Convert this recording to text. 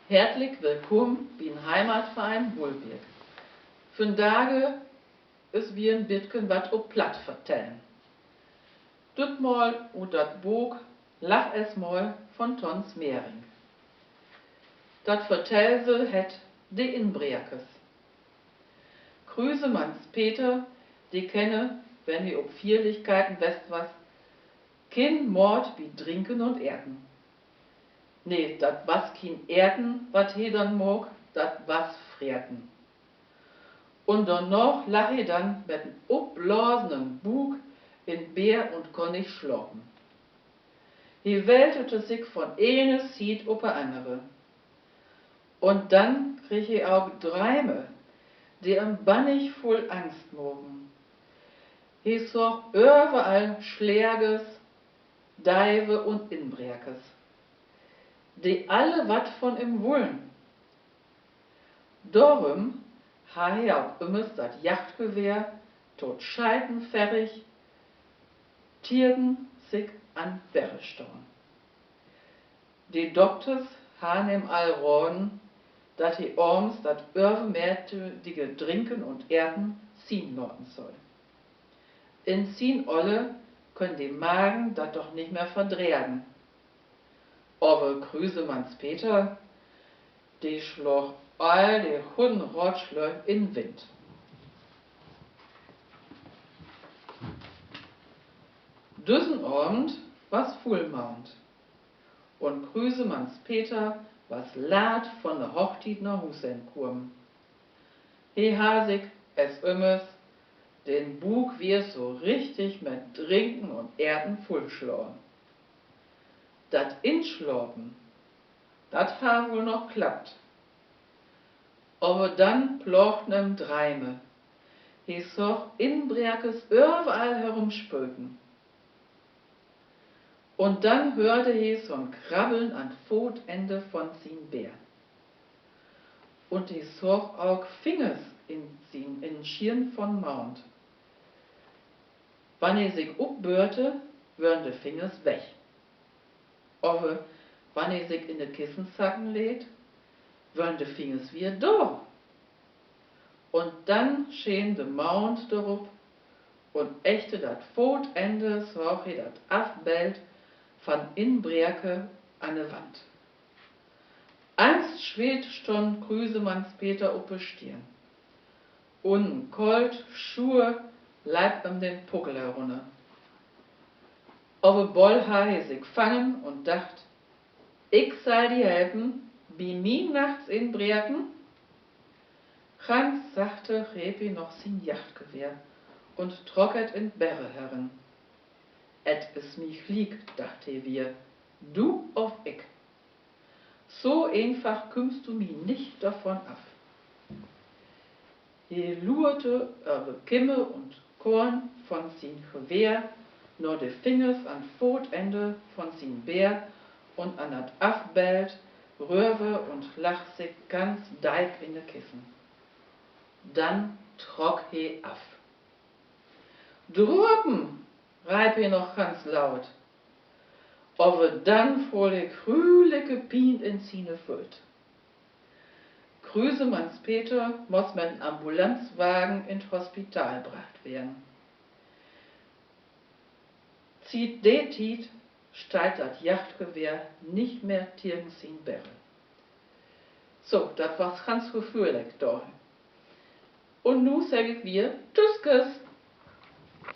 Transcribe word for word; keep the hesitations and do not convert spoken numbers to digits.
Hartlich willkamen bi'n Heimatverein Wullbierg. Vandage is wier en bitken wat op Platt vertellen. Dütmal ut dat Book Lach es mal von Tons Mehring. Dat Vertellsel hett: De Inbrekers. Krüsemanns Peter, de kenne, wenn he op Fierlichkeiten west was, kien Maat bi Drinken un Eten. Nee, dat was kien Eten, wat he denn maak, dat was Freten. Un dorna lagg he denn met en opblasenen Buuk in Beer un konn nich slapen. He weltete sik von ene Siet op de annere. Un denn kreeg he ok Dreime, de em bannig vull Angst maken. He sagg överall Slegers, Deiwe un Inbrekers, de alle wat von em wullen. Dorüm harr he ok ümmers dat Jachtgewehr to't Schieten ferrig, tiegen sik an Berre stahn. De Dokters harrn em al raden, dat he avends dat övermätige Drinken un Eten sien laten soll. In sien Oller köön de Magen dat doch nich mehr verdregen. Aver Krüsemanns Peter, de sloog all de guden Ratslöö in Wind. Düssen Avend was Vullmaand, un Krüsemanns Peter was laat von de Hochtiet na Huus henkamen. He harr sik, es ümmers, den Buuk wier so richtig met Drinken un Eten vullslagen. Dat Inslapen, dat harr woll noch klappt. Aver denn plaagten em Dreime. He sagg Inbrekers överall herüm spöken. Un denn höörde he so'n Krabbeln an't Footende von sien Beer. Un he sagg ok Fingers in sien, in Schien von Maand. Wann he sik upböörte, wörn de Fingers weg. Aver wann he sik in de Kissen sacken leet, wörn de Fingers wier dor. Un denn scheen de Maand dorup, un achter dat Footende sagg he dat Afbeld von Inbreker an de Wand. Angstschweet stunn Krüsemanns Peter up de Stirn, un en kolt Schuer leip em den Puckel herunner. Aver boll harr he sik fangen un dacht: Ik sall di helpen bi mien Nachtsinbreken. Ganz sachte greep he noch sien Jachtgewehr un trock et in't Berre herin. Et is mi gliek, dacht he wier, du of ik. So eenfach kümmst du mi nich dorvon af. He luerte över Kimme un Koorn von sien Gewehr na de Fingers an't Footende von sien Beer un an dat Afbeld röver un lagg sik ganz deip in de Kissen. Denn trock he af. Drapen!, reip he noch ganz laut. Aver denn föhl he grüelike Pien in siene Fööt. Krüsemanns Peter muss mit en Ambulanzwagen in't Hospital bracht weern. Siet de Tiet steiht dat Jachtgewehr nich mehr tiegen sien Berre. So, dat was ganz geföhrlik dor. Un nu segg ik wier Tschüsskes.